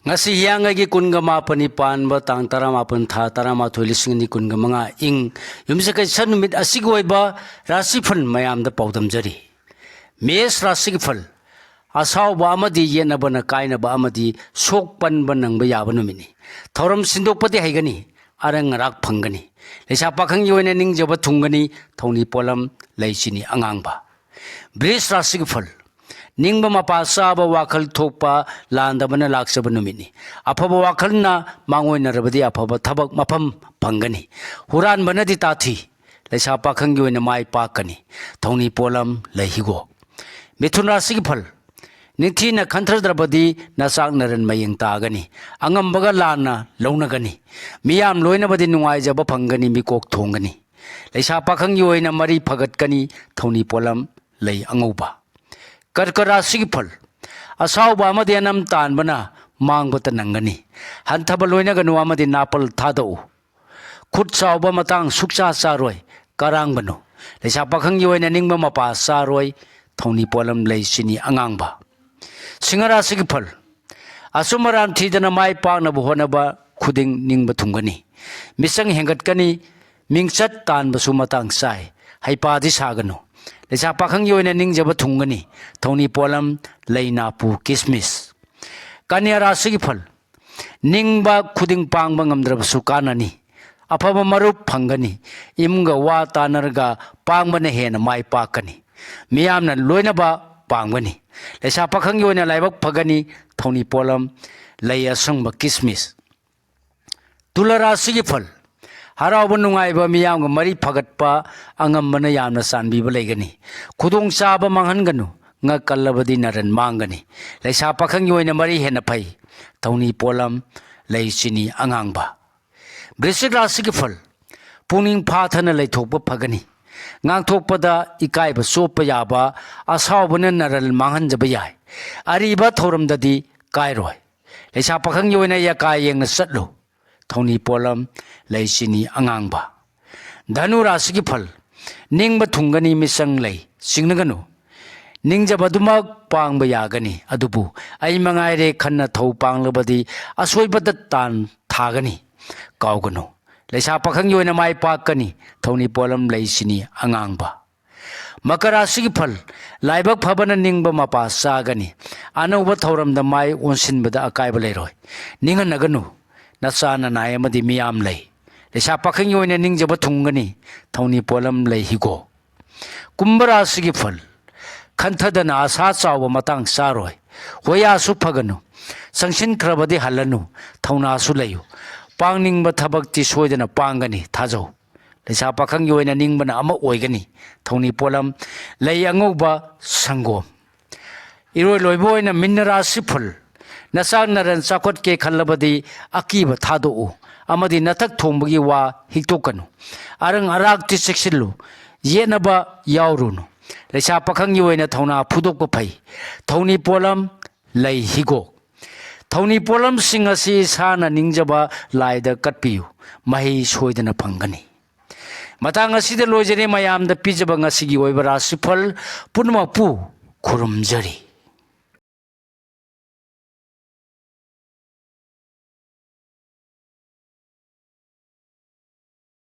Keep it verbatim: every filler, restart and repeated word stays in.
ꯉꯁꯤ ꯍꯤꯌꯥꯡꯒꯩꯒꯤ ꯀꯨꯟꯒ ꯃꯥꯄꯟꯅꯤ ꯄꯥꯟꯕ ꯇꯥꯡ ꯇꯔꯥꯃꯥꯄꯟ ꯊꯥ ꯇꯔꯥꯃꯥꯊꯣꯏ ꯂꯤꯁꯤꯡ ꯑꯅꯤ ꯀꯨꯟꯒ ꯃꯉꯥ ꯏꯪ ꯌꯨꯝꯁꯀꯩꯁ ꯅꯨꯃꯤꯠ ꯑꯁꯤꯒꯤ ꯑꯣꯏꯕ ꯔꯥꯁꯤꯐꯜ ꯃꯌꯥꯝꯗ ꯄꯥꯎꯗꯝꯖꯔꯤ꯫ ꯃꯦꯁ ꯔꯥꯁꯤꯒꯤ ꯐꯜ꯫ ꯑꯁꯥꯎꯕ ꯑꯃꯗꯤ ꯌꯦꯠꯅꯕꯅ ꯀꯥꯏꯅꯕ ꯑꯃꯗꯤ ꯁꯣꯛ ꯄꯟꯕ ꯅꯪꯕ ꯌꯥꯕ ꯅꯨꯃꯤꯠꯅꯤ꯫ ꯊꯧꯔꯝ ꯁꯤꯟꯗꯣꯛꯄꯗꯤ ꯍꯩꯒꯅꯤ꯫ ꯑꯔꯪ ꯑꯔꯥꯛ ꯐꯪꯒꯅꯤ꯫ ꯂꯩꯁꯥ ꯄꯥꯈꯪꯒꯤ ꯑꯣꯏꯅ ꯅꯤꯡꯖꯕ ꯊꯨꯡꯒꯅꯤ꯫ ꯊꯧꯅꯤ ꯄꯣꯠꯂꯝ ꯂꯩꯆꯤꯅꯤ ꯑꯉꯥꯡꯕ꯫ ꯕ꯭ꯔꯤꯖ ꯔꯥꯁꯤꯒꯤ ꯐꯜ꯫ ꯅꯤꯡꯕ ꯃꯄꯥ ꯆꯥꯕ ꯋꯥꯈꯜ ꯊꯣꯛꯄ ꯂꯥꯟꯗꯕꯅ ꯂꯥꯛꯆꯕ ꯅꯨꯃꯤꯠꯅꯤ꯫ ꯑꯐꯕ ꯋꯥꯈꯜꯅ ꯃꯥꯡꯑꯣꯏꯅꯔꯕꯗꯤ ꯑꯐꯕ ꯊꯕꯛ ꯃꯐꯝ ꯐꯪꯒꯅꯤ꯫ ꯍꯨꯔꯥꯟꯕꯅꯗꯤ ꯇꯥꯊꯤ꯫ ꯂꯩꯁꯥ ꯄꯥꯈꯪꯒꯤ ꯑꯣꯏꯅ ꯃꯥꯏ ꯄꯥꯛꯀꯅꯤ꯫ ꯊꯧꯅꯤ ꯄꯣꯠꯂꯝ ꯂꯩ ꯍꯤꯒꯣꯛ꯫ ꯃꯤꯊꯨꯟ ꯔꯥꯁꯤꯒꯤ ꯐꯜ꯫ ꯅꯤꯡꯊꯤꯅ ꯈꯟꯊꯗ꯭ꯔꯕꯗꯤ ꯅꯆꯥꯛ ꯅꯔꯟ ꯃꯌꯦꯡ ꯇꯥꯒꯅꯤ꯫ ꯑꯉꯝꯕꯒ ꯂꯥꯟꯅ ꯂꯧꯅꯒꯅꯤ꯫ ꯃꯤꯌꯥꯝ ꯂꯣꯏꯅꯕꯗꯤ ꯅꯨꯡꯉꯥꯏꯖꯕ ꯐꯪꯒꯅꯤ, ꯃꯤꯀꯣꯛ ꯊꯣꯡꯒꯅꯤ꯫ ꯂꯩꯁꯥ ꯄꯥꯈꯪꯒꯤ ꯑꯣꯏꯅ ꯃꯔꯤ ꯐꯒꯠꯀꯅꯤ꯫ ꯊꯧꯅꯤ ꯄꯣꯠꯂꯝ ꯂꯩ ꯑꯉꯧꯕ꯫ ꯀꯔꯀ ꯔꯥꯁꯤꯒꯤ ꯐꯜ꯫ ꯑꯁꯥꯎꯕ ꯑꯃꯗꯤ ꯑꯅꯝ ꯇꯥꯟꯕꯅ ꯃꯥꯡꯕꯇ ꯅꯪꯒꯅꯤ꯫ ꯍꯟꯊꯕ ꯂꯣꯏꯅꯒꯅꯨ ꯑꯃꯗꯤ ꯅꯥꯄꯜ ꯊꯥꯗꯣꯛꯎ꯫ ꯈꯨꯠ ꯆꯥꯎꯕ ꯃꯇꯥꯡ ꯁꯨꯛꯆꯥ ꯆꯥꯔꯣꯏ, ꯀꯔꯥꯡꯕꯅꯨ꯫ ꯂꯩꯁꯥ ꯄꯥꯈꯪꯒꯤ ꯑꯣꯏꯅ ꯅꯤꯡꯕ ꯃꯄꯥ ꯆꯥꯔꯣꯏ꯫ ꯊꯧꯅꯤ ꯄꯣꯠꯂꯝ ꯂꯩ ꯆꯤꯅꯤ ꯑꯉꯥꯡꯕ꯫ ꯁꯤꯡꯍ ꯔꯥꯁꯤꯒꯤ ꯐꯜ꯫ ꯑꯆꯨꯝ ꯑꯔꯥꯟ ꯊꯤꯗꯅ ꯃꯥꯏ ꯄꯥꯛꯅꯕ ꯍꯣꯠꯅꯕ ꯈꯨꯗꯤꯡ ꯅꯤꯡꯕ ꯊꯨꯡꯒꯅꯤ꯫ ꯃꯤꯆꯪ ꯍꯦꯟꯒꯠꯀꯅꯤ꯫ ꯃꯤꯡꯆꯠ ꯇꯥꯟꯕꯁꯨ ꯃꯇꯥꯡ ꯆꯥꯏ꯫ ꯍꯩꯄꯥꯗꯤ ꯁꯥꯒꯅꯨ꯫ ꯂꯩꯁꯥ ꯄꯥꯈꯪꯒꯤ ꯑꯣꯏꯅ ꯅꯤꯡꯖꯕ ꯊꯨꯡꯒꯅꯤ꯫ ꯊꯧꯅꯤ ꯄꯣꯠꯂꯝ ꯂꯩ ꯅꯥꯄꯨ ꯀꯤꯁꯃꯤꯁ꯫ ꯀꯟꯌꯥ ꯔꯥꯁꯤꯒꯤ ꯐꯜ꯫ ꯅꯤꯡꯕ ꯈꯨꯗꯤꯡ ꯄꯥꯡꯕ ꯉꯝꯗ꯭ꯔꯕꯁꯨ ꯀꯥꯟꯅꯅꯤ꯫ ꯑꯐꯕ ꯃꯔꯨꯞ ꯐꯪꯒꯅꯤ꯫ ꯏꯃꯨꯡꯒ ꯋꯥ ꯇꯥꯅꯔꯒ ꯄꯥꯡꯕꯅ ꯍꯦꯟꯅ ꯃꯥꯏ ꯄꯥꯛꯀꯅꯤ꯫ ꯃꯤꯌꯥꯝꯅ ꯂꯣꯏꯅꯕ ꯄꯥꯝꯒꯅꯤ꯫ ꯂꯩꯁꯥ ꯄꯥꯈꯪꯒꯤ ꯑꯣꯏꯅ ꯂꯥꯏꯕꯛ ꯐꯒꯅꯤ꯫ ꯊꯧꯅꯤ ꯄꯣꯠꯂꯝ ꯂꯩ ꯑꯁꯪꯕ ꯀꯤꯁꯃꯤꯁ꯫ ꯇꯨꯂꯥ ꯔꯥꯁꯤꯒꯤ ꯐꯜ꯫ ꯍꯔꯥꯎꯕ ꯅꯨꯡꯉꯥꯏꯕ, ꯃꯤꯌꯥꯝꯒ ꯃꯔꯤ ꯐꯒꯠꯄ, ꯑꯉꯝꯕꯅ ꯌꯥꯝꯅ ꯆꯥꯟꯕꯤꯕ ꯂꯩꯒꯅꯤ꯫ ꯈꯨꯗꯣꯡꯆꯥꯕ ꯃꯥꯡꯍꯟꯒꯅꯨ꯫ ꯉꯛ ꯀꯜꯂꯕꯗꯤ ꯅꯔꯟ ꯃꯥꯡꯒꯅꯤ꯫ ꯂꯩꯁꯥ ꯄꯥꯈꯪꯒꯤ ꯑꯣꯏꯅ ꯃꯔꯤ ꯍꯦꯟꯅ ꯐꯩ꯫ ꯊꯧꯅꯤ ꯄꯣꯠꯂꯝ ꯂꯩ ꯆꯤꯅꯤ ꯑꯉꯥꯡꯕ꯫ ꯕ꯭ꯔꯤꯁꯤꯛ ꯔꯥꯁꯤꯒꯤ ꯐꯜ꯫ ꯄꯨꯛꯅꯤꯡ ꯐꯥꯊꯅ ꯂꯩꯊꯣꯛꯄ ꯐꯒꯅꯤ꯫ ꯉꯥꯡꯊꯣꯛꯄꯗ ꯏꯀꯥꯏꯕ ꯆꯣꯞꯄ ꯌꯥꯕ ꯑꯁꯥꯎꯕꯅ ꯅꯔꯜ ꯃꯥꯡꯍꯟꯖꯕ ꯌꯥꯏ꯫ ꯑꯔꯤꯕ ꯊꯧꯔꯝꯗꯗꯤ ꯀꯥꯏꯔꯣꯏ꯫ ꯂꯩꯁꯥ ꯄꯥꯈꯪꯒꯤ ꯑꯣꯏꯅ ꯌꯥꯀꯥ ꯌꯦꯡꯅ ꯆꯠꯂꯨ꯫ ꯊꯧꯅꯤ ꯄꯣꯠꯂꯝ ꯂꯩ ꯆꯤꯅꯤ ꯑꯉꯥꯡꯕ꯫ ꯙꯅꯨ ꯔꯥꯁꯤꯒꯤ ꯐꯜ꯫ ꯅꯤꯡꯕ ꯊꯨꯡꯒꯅꯤ, ꯃꯤꯆꯪ ꯂꯩ ꯆꯤꯡꯅꯒꯅꯨ꯫ ꯅꯤꯡꯖꯕꯗꯨꯃꯛ ꯄꯥꯡꯕ ꯌꯥꯒꯅꯤ꯫ ꯑꯗꯨꯕꯨ ꯑꯩ ꯃꯉꯥꯏꯔꯦ ꯈꯟꯅ ꯊꯧ ꯄꯥꯡꯂꯕꯗꯤ ꯑꯁꯣꯏꯕꯗ ꯇꯥꯟ ꯊꯥꯒꯅꯤ꯫ ꯀꯥꯎꯒꯅꯨ, ꯂꯩꯁꯥ ꯄꯥꯈꯪꯒꯤ ꯑꯣꯏꯅ ꯃꯥꯏ ꯄꯥꯛꯀꯅꯤ꯫ ꯊꯧꯅꯤꯄꯣꯠꯂꯝ ꯂꯩꯁꯤꯅꯤ ꯑꯉꯥꯡꯕ꯫ ꯃꯀꯔ ꯔꯥꯁꯤꯒꯤ ꯐꯜ: ꯂꯥꯏꯕꯛ ꯐꯕꯅ ꯅꯤꯡꯕ ꯃꯄꯥ ꯆꯥꯒꯅꯤ꯫ ꯑꯅꯧꯕ ꯊꯧꯔꯝꯗ ꯃꯥꯏ ꯑꯣꯟꯁꯤꯟꯕꯗ ꯑꯀꯥꯏꯕ ꯂꯩꯔꯣꯏ꯫ ꯅꯤꯡꯍꯟꯅꯒꯅꯨ, ꯅꯆꯥ ꯅꯅꯥꯏ ꯑꯃꯗꯤ ꯃꯤꯌꯥꯝ ꯂꯩ꯫ ꯂꯩꯁꯥ ꯄꯥꯈꯪꯒꯤ ꯑꯣꯏꯅ ꯅꯤꯡꯖꯕ ꯊꯨꯡꯒꯅꯤ꯫ ꯊꯧꯅꯤꯄꯣꯠꯂꯝ ꯂꯩ ꯍꯤꯒꯣꯛ꯫ ꯀꯨꯝꯚ ꯔꯥꯁꯤꯒꯤ ꯐꯜ: ꯈꯟꯊꯗꯅ ꯑꯁꯥ ꯆꯥꯎꯕ ꯃꯇꯥꯡ ꯆꯥꯔꯣꯏ꯫ ꯍꯣꯌꯥꯁꯨ ꯐꯒꯅꯨ꯫ ꯆꯪꯁꯤꯟꯈ꯭ꯔꯕꯗꯤ ꯍꯜꯂꯅꯨ꯫ ꯊꯧꯅꯥꯁꯨ ꯂꯩꯌꯨ꯫ ꯄꯥꯡꯅꯤꯡꯕ ꯊꯕꯛꯇꯤ ꯁꯣꯏꯗꯅ ꯄꯥꯡꯒꯅꯤ꯫ ꯊꯥꯖꯧ꯫ ꯂꯩꯁꯥ ꯄꯥꯈꯪꯒꯤ ꯑꯣꯏꯅ ꯅꯤꯡꯕꯅ ꯑꯃ ꯑꯣꯏꯒꯅꯤ꯫ ꯊꯧꯅꯤꯄꯣꯠꯂꯝ ꯂꯩ ꯑꯉꯧꯕ ꯁꯪꯒꯣꯝ꯫ ꯏꯔꯣꯏ ꯂꯣꯏꯕ ꯑꯣꯏꯅ ꯃꯤꯟꯅ ꯔꯥꯁꯤ ꯐꯜ: ꯅꯆꯥ ꯅꯔꯟ ꯆꯥꯎꯈꯠꯀꯦ ꯈꯜꯂꯕꯗꯤ ꯑꯀꯤꯕ ꯊꯥꯗꯣꯛꯎ ꯑꯃꯗꯤ ꯅꯊꯛ ꯊꯣꯡꯕꯒꯤ ꯋꯥ ꯍꯤꯛꯇꯣꯛꯀꯅꯨ꯫ ꯑꯔꯪ ꯑꯔꯥꯛꯇꯤ ꯆꯦꯛꯁꯤꯜꯂꯨ, ꯌꯦꯠꯅꯕ ꯌꯥꯎꯔꯨꯅꯨ꯫ ꯂꯩꯁꯥ ꯄꯥꯈꯪꯒꯤ ꯑꯣꯏꯅ ꯊꯧꯅꯥ ꯐꯨꯗꯣꯛꯄ ꯐꯩ꯫ ꯊꯧꯅꯤꯄꯣꯠꯂꯝ ꯂꯩ ꯍꯤꯒꯣꯛ꯫ ꯊꯧꯅꯤꯄꯣꯠꯂꯝꯁꯤꯡ ꯑꯁꯤ ꯏꯁꯥꯅ ꯅꯤꯡꯖꯕ ꯂꯥꯏꯗ ꯀꯠꯄꯤꯌꯨ, ꯃꯍꯩ ꯁꯣꯏꯗꯅ ꯐꯪꯒꯅꯤ꯫ ꯃꯇꯥꯡ ꯑꯁꯤꯗ ꯂꯣꯏꯖꯔꯦ ꯃꯌꯥꯝꯗ ꯄꯤꯖꯕ ꯉꯁꯤꯒꯤ ꯑꯣꯏꯕ ꯔꯥꯁꯤꯐꯜ ꯄꯨꯝꯅꯃꯛꯄꯨ ꯈꯨꯔꯨꯝꯖꯔꯤ꯫